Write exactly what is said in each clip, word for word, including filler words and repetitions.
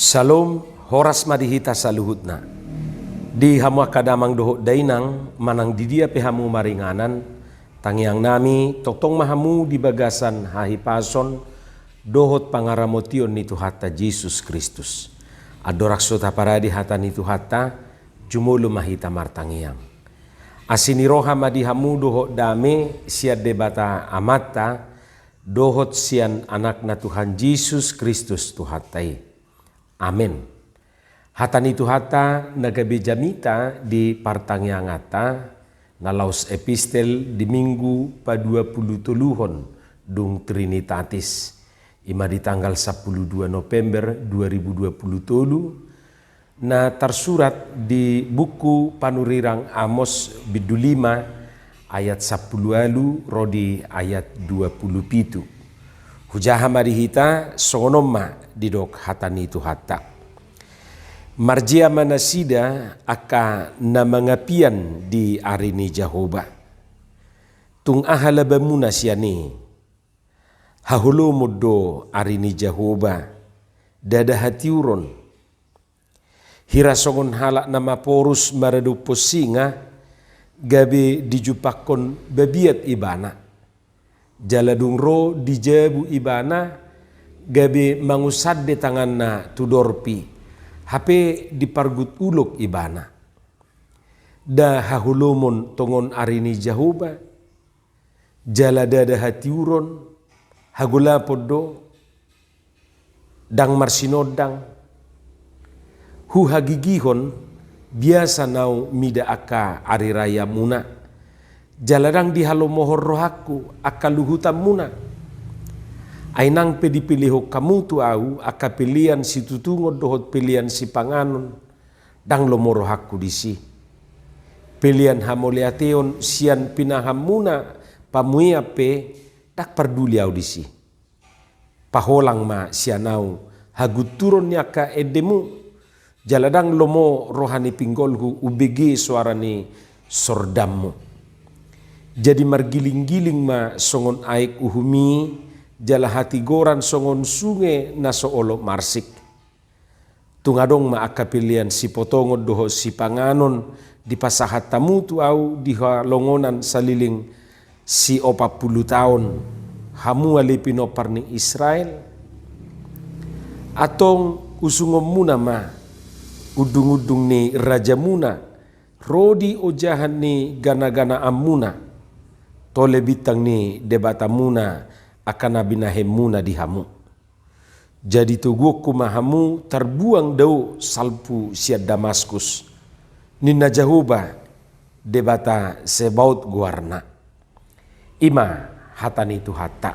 Syalom, horas ma di hita saluhutna. Di hamu angka damang dohot dainang, manang di dia pe hamu maringanan, tangiang nami, tongtong ma hamu di bagasan hahipason dohot pangaramotion ni Tuhanta Jesus Kristus. Andorang so taparade hata ni Tuhanta, jumolo ma hita martangiang. Asi ni roha ma di hamu dohot dame sian Debata Amanta, dohot sian Anakna Tuhan Jesus Kristus Tuhanta i. Amen. Hata ni Tuhanta na gabe jamita di partangianganta, na laos epistel di Minggu paduapuluhtoluhon dung Trinitatis, i ma di tanggal sampulu dua November dua ribu dua puluh tolu, na tarsurat di buku Panurirang Amos bindu lima ayat sampulu ualu ro di ayat dua puluh pitu. Hujaha ma di hita, songon on ma didok hata ni Tuhanta. Marjea ma nasida angka na mangapian di ari ni Jahowa. Tung aha labamuna sian i? Haholomon do ari ni Jahowa, ndada hatiuron. Hira songon halak na maporus maradophon singa, gabe dijumpangkon babiat ibana. Jala dung ro di jabu ibana, gabe mangusande tanganna tu dorpi, hape dipargut ulok ibana. Nda haholomon tongon ari ni Jahowa, jala ndada hatiuron, hagolapon do, ndang marsinondang. Huhagigihon, biasa na mida angka ari rayamuna, jala ndang dihalomohon rohangku angka luhutanmuna. Ai nang pe dipelehon hamu tu ahu angka pelean situtungon dohot pelean sipanganon, ndang lomo rohangku disi. Pelean hamauliateon sian pinahanmuna pamuean pe ndang parduli ahu disi. Paholang ma sian ahu hagunturon ni angka endemu, jala ndang lomo roha ni pinggolhu umbege soara ni sordanmu. Jadi margilinggiling ma songon aek uhum i, jala hatigoran songon sunge na so olo marsik. Tung adong ma angka pelean sipotongon dohot sipanganon dipasahat hamu tu ahu di halongonan saleleng siopat pulu taon, hamu ale pinompar ni Israel? Antong usungonmuna ma undungundung ni rajamuna, ro di ojahan ni ganaganaanmuna, tole bintang ni debatamuna angka na binahenmuna di hamu. Jadi toguonku ma hamu tarbuang dao salpu sian Damaskus, ninna Jahowa, Debata Sebaot goarna. I ma hata ni Tuhanta.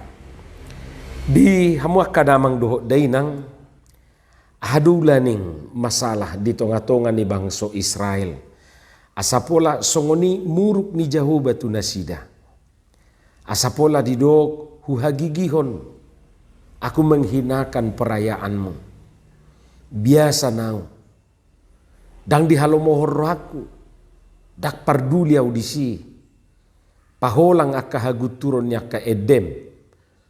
Di hamu angka damang dohot dainang, aha do ulaning masalah di tongatonga ni bangso Israel, asa pola songon i muruk ni Jahowa tu nasida? Asa pola didok, huhagigihon, aku menghinakan perayaanmu. Biasa na ahu. Ndang dihalomohon rohangku. Ndang parduli ahu disi. Paholang angka hagunturon ni angka endem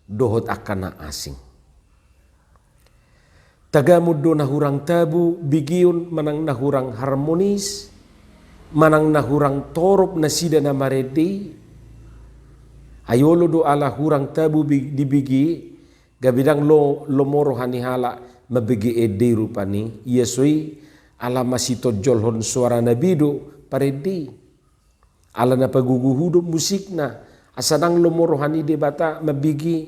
dohot angka na asing. Tagamon do na hurang tabo begeon manang na hurang harmonis, manang na hurang torop nasida na marende i. Ai olo do ala hurang tabo be-, dibege, gabe ndang lo-, lomo roha ni halak mambege ende i rupani, ia so i ala masitonjolhon soara na be do parende i. Ala na pagogohu do musikna, asa ndang lomo roha ni Debata mambege.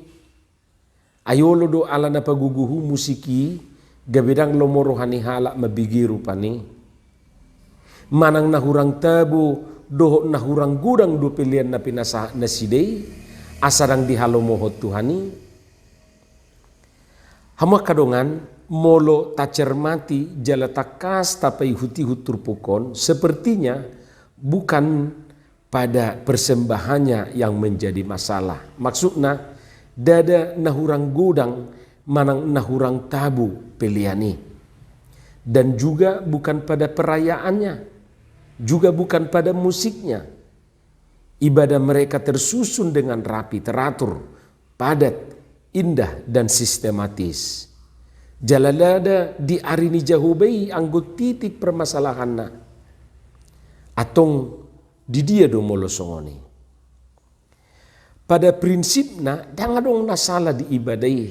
Ai olo do ala na pagogohu musik i, gabe ndang lomo roha ni halak mambege rupani. Manang na hurang tabo dohot na hurang godang do pelean na pinasahat nasida i, asa ndang dihalomohon Tuhan i. Hamu angka dongan, molo tacermati jala tangkas tapaihutihut turpuk on, sepertinya bukan pada persembahannya yang menjadi masalah. Maksudna, ndada na hurang godang manang na hurang tabo pelean i. Dan juga bukan pada perayaannya, juga bukan pada musiknya. Ibadah mereka tersusun dengan rapi, teratur, padat, indah, dan sistematis. Jala ndada di ari ni Jahowa i anggo titik permasalahanna. Antong di dia do molo songon i? Pada prinsipna, ndang adong na sala di ibadah i,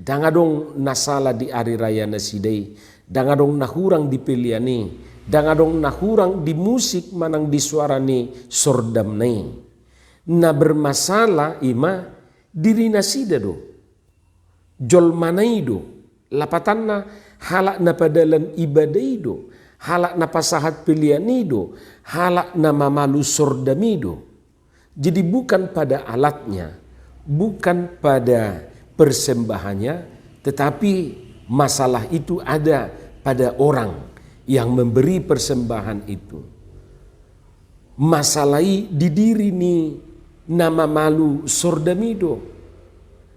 ndang adong na sala di ari raya nasida i, ndang adong na hurang di pelean i, ndang adong na hurang di musik manang di suara ni sordamna i. Na bermasalah i ma diri nasida do. Jolmana i do, lapatanna halak na padalan ibadah i do, halak na pasahat pelean i do, halak na mamalu sordam i do. Jadi bukan pada alatnya, bukan pada persembahannya, tetapi masalah itu ada pada orang yang memberi persembahan itu. Masalah i di diri ni na mamalu sordam i do,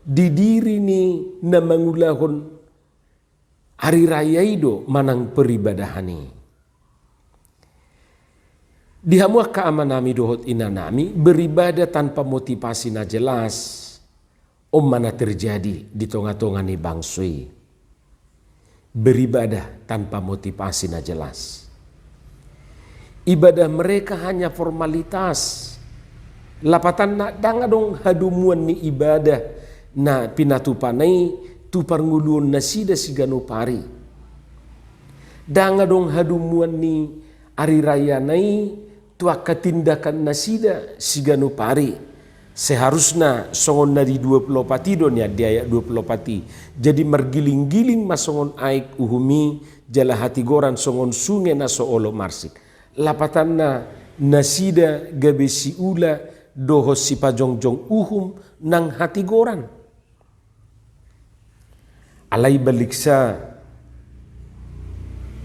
di diri ni na mangulahon ari raya i do manang peribadahan i. Di hamu angka amanami dohot inanami, beribadah tanpa motivasi na jelas, on ma na terjadi di tonga-tonga ni bangso i. Beribadah tanpa motivasi na jelas. Ibadah mereka hanya formalitas. Lapatanna, ndang adong hadomuan ni ibadah na pinatupana i tu parngoluon nasida siganup ari. Ndang adong hadomuan ni ari rayana i tu angka tindakan nasida siganup ari. Seharusna songon na di dua pulu opat i do nian, di ayat dua pulu opat i. Jadi margiling-giling ma songon aek uhum i, jala hatigoran songon sunge na so olo marsik. Lapatanna, nasida gabe siula dohot sipajongjong uhum nang hatigoran. Alai baliksa,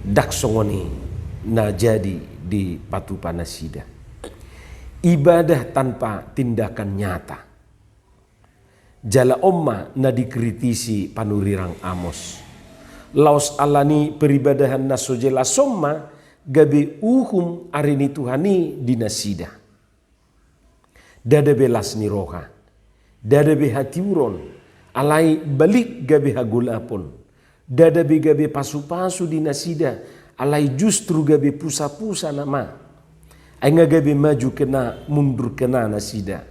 ndang songon i na jadi dipatupa nasida. Ibadah tanpa tindakan nyata. Jala on ma na dikritisi panurirang Amos. Laos ala ni peribadahan na so jelas on ma gabe uhum ari ni Tuhan i di nasida. Ndada be las ni roha, ndada be hatiuron, alai balik gabe hagolapon, ndada be gabe pasu-pasu di nasida, alai justru gabe pusa-pusa nama. Ai nga gabe maju kena, mundur kena nasida.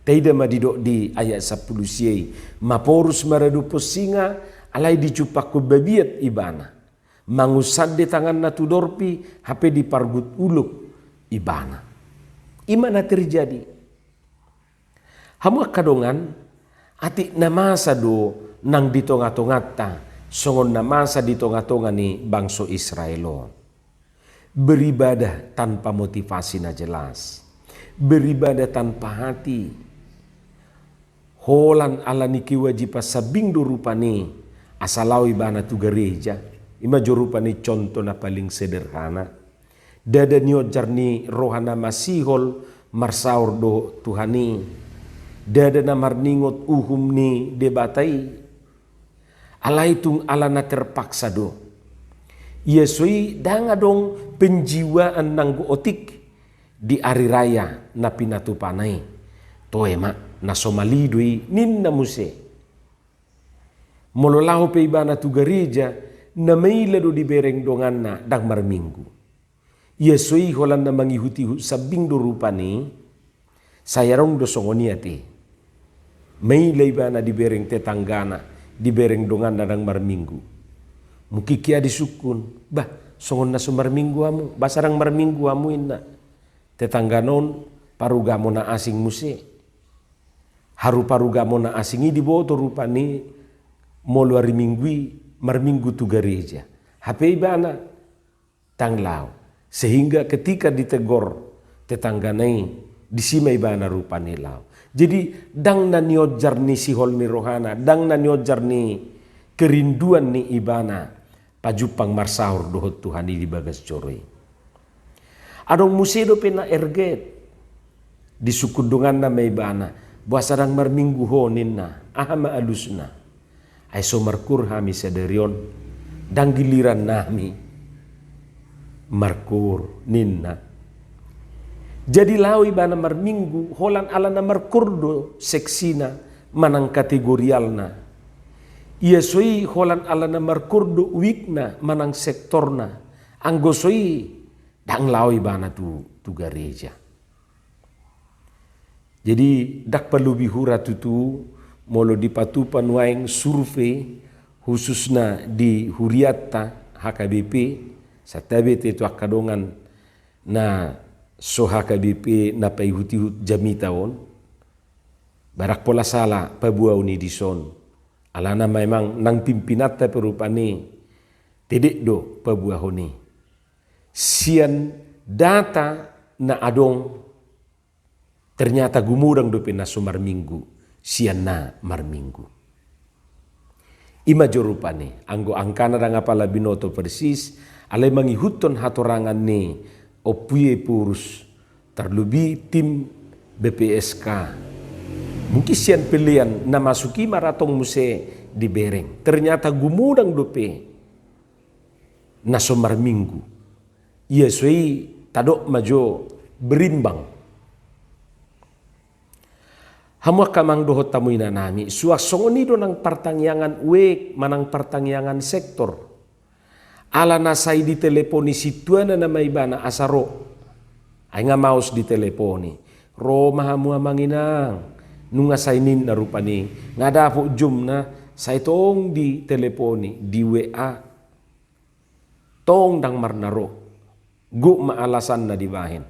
Taida ma didok di ayat sampulu sia i, maporus maradophon singa, alai dicumpakhon babiat ibana. Mangunsande tanganna tu dorpi, hape dipargut ulok ibana. I ma na terjadi. Hamu angka dongan, atik na masa do nang di tonga-tonganta, songon na masa di tonga-tonga ni bangso Israel on. Beribadah tanpa motivasi na jelas. Beribadah tanpa hati. Holan ala ni kewajiban sambing do rupani asa laho ibana tu gareja. I ma jo rupani contoh na paling sederhana. Ndada nionjar ni roha na masihol marsaor dohot Tuhan i. Ndada na marningot uhum ni Debata i. Alai tung ala na terpaksa do. Ia so i ndang adong penjiwaan nanggo otik di ari raya na pinatupana i. Toe ma, na so malido i ninna muse. Molo laho pe ibana tu gareja, na maila do dibereng donganna ndang marminggu. Ia so i holan na mangihut-ihut sambing do rupani, sai adong do songon i ate. Maila ibana dibereng tetanggana, dibereng donganna ndang marminggu. Mungkin hea disungkun, bah, songon na so marminggu hamu, boasa ndang marminggu hamu inna. Tetanggana on parugamo na asing muse. Haru parugamo na asing i diboto rupani molo ari Minggu i marminggu tu gareja. Hape ibana ndang laho. Sehingga ketika ditegor tetanggana i, disi ma ibana rupani laho. Jadi, ndang na nionjar ni sihol ni rohana, ndang na nionjar ni kerinduan ni ibana pajumpang marsaor dohot Tuhan i di bagas joro i. Adong muse dope na erget. Disungkun donganna ma ibana, boasa ndang marminggu ho ninna, aha ma alusna. Ai so markur hami sadari on, ndang giliran nami markur ninna. Jadi laho ibana marminggu, holan ala na markur do seksina manang kategorialna. Ia so i holan alana markordo wikna manang sektorna, anggo so i ndang laho ibana tu, tu gareja. Jadi ndang palobi hura tutu molo dipatupa nuaeng survei khususna di hurianta H K B P, santabi ate tu angka dongan na so H K B P na paihut-ihut jamita on, barang pola sala paboaon i dison. Alana memang nang pimpinanta pe rupani tedek do paboahon i. Sian data na adong, ternyata gumodang dope na so marminggu sian na marminggu. I ma jo rupani, anggo angkana ndang apala binoto persis, alai mangihuthon hatorangan ni Ompu Epurus, tarlobi tim B P S K. Mungkin sian pelean na masuk i ma ra tong muse dibereng. Ternyata gumodang dope na so marminggu. Ia so i tadok ma jo berimbang. Hamu angka amang dohot hamu inanami, suang songon i do nang partangiangan wijk manang partangiangan sektor. Alana sai diteleponi sintuana nama ibana asa ro. Ai nga maos diteleponi. Ro ma hamu amang inang. Nunga sai ninna rupani. Nga dapot jomna, sai tong diteleponi, di W A. Tong ndang marna ro. Gok ma alasanna dibahen.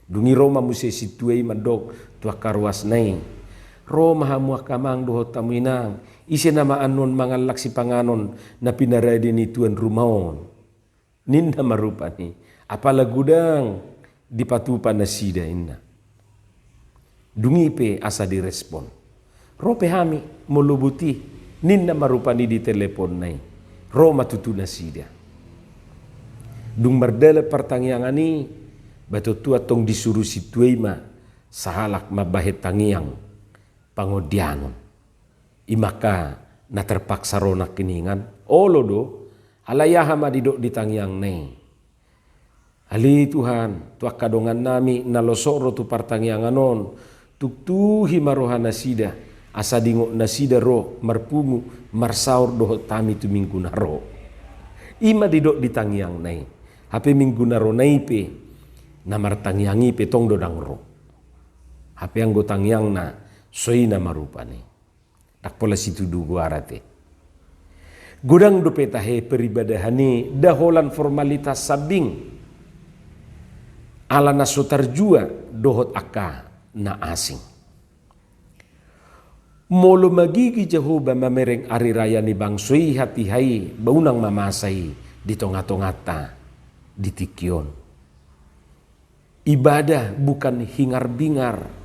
Dung i ro ma muse sintua i mandok tu angka ruasna i. Ro ma hamu angka amang dohot hamu inang. Ise nama annon mangallang sipanganon na pinarade ni tuan rumah on. Ninna ma rupani. Apala godang dipatupa nasida inna. Dung i pe asa direspon. Ro pe hami molo boti, ninna ma rupani di teleponna i. Ro ma tutu nasida. Dung mardalan partangiangan i, ba tontu antong disuru sintua i ma sahalak mambahen tangiang pangondianon. I ma angka na terpaksa ro nangkiningan, olo do, alai aha ma didok di tangiangna i. Ale Tuhan, tu angka dongannami na losok ro tu partangiangan on, tuktuhi ma roha nasida, asa dingot nasida ro marpungu, marsaor dohot hami tu minggu na ro. I ma didok di tangiangna i. Hape minggu na ro na i pe, na martangiang i pe tong do ndang ro. Hape anggo tangiangna, so i nama rupani. Ndang pola situdu goar ate. Godang dope tahe peribadahan i nda holan formalitas sambing. Alana so tarjua dohot angka na asing. Molo magigi Jahowa mamereng ari raya ni bangso i hatiha i, ba unang ma masa i di tonga-tonganta di tingki on. Ibadah bukan hingar-bingar.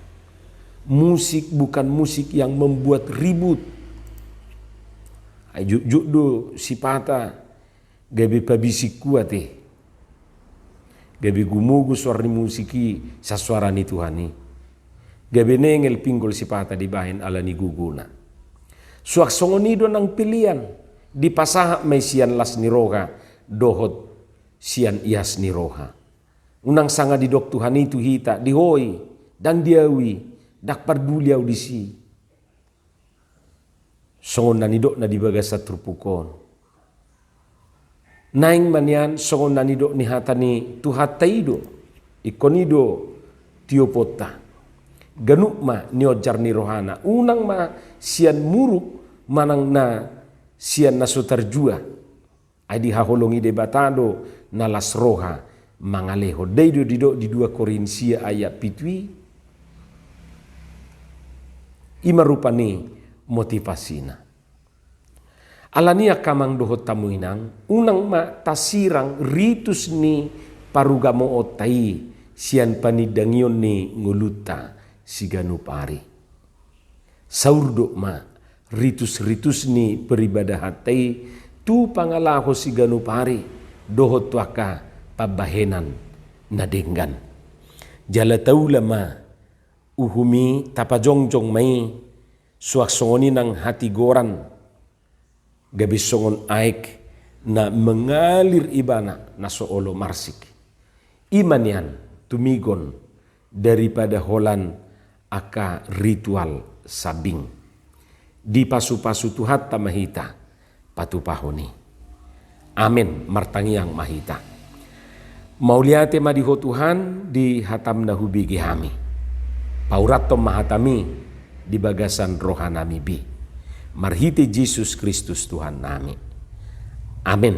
Musik bukan musik yang membuat ribut. Ai jotjot do sipata gabe pabisik kuat i. Gabe gumogo suara ni musik i, sasuara ni Tuhan i. Gabe nengel pinggol sipata dibahen ala ni gogona. Suang songon i do nang pelean, dipasahat ma i sian las ni roha dohot sian ias ni roha. Unang sanga didok Tuhan i tu hita, di ho i, ndang di ahu i, ndang parduli ahu disi. Songon na nidokna di bagasan turpuk on. Naeng ma nian songon na nidok ni hata ni Tuhanta i do, ingkon i do tioponta. Ganup ma nionjar ni rohana, unang ma sian muruk manang na sian na so tarjua. Ai dihaholongi Debata do na las roha mangalehon. Dai do didok di dua Korintia ayat pitu i. I ma rupani motivasina. Alani i angka amang dohot hamu inang, unang ma tasirang ritus ni parugamoonta i sian panindangion ni ngolunta siganup ari. Saurdot ma ritus-ritus ni peribadahanta i tu pangalaho siganup ari dohot tu angka pambahenan na denggan. Jala taula ma uhum i, tapajongjong ma i suang songon i nang hatigoran. Gabe songon aek na mengalir ibana na so olo marsik. I ma nian tumigon daripada holan angka ritual sambing. Dipasupasu Tuhanta ma hita. patupahon i. Amen. Martangiang ma hita. Mauliate ma di Ho Tuhan, di hataM na hubege hami. Paurathon ma hataMi di bagasan rohanami be. Marhite Jesus Kristus Tuhannami. Amen.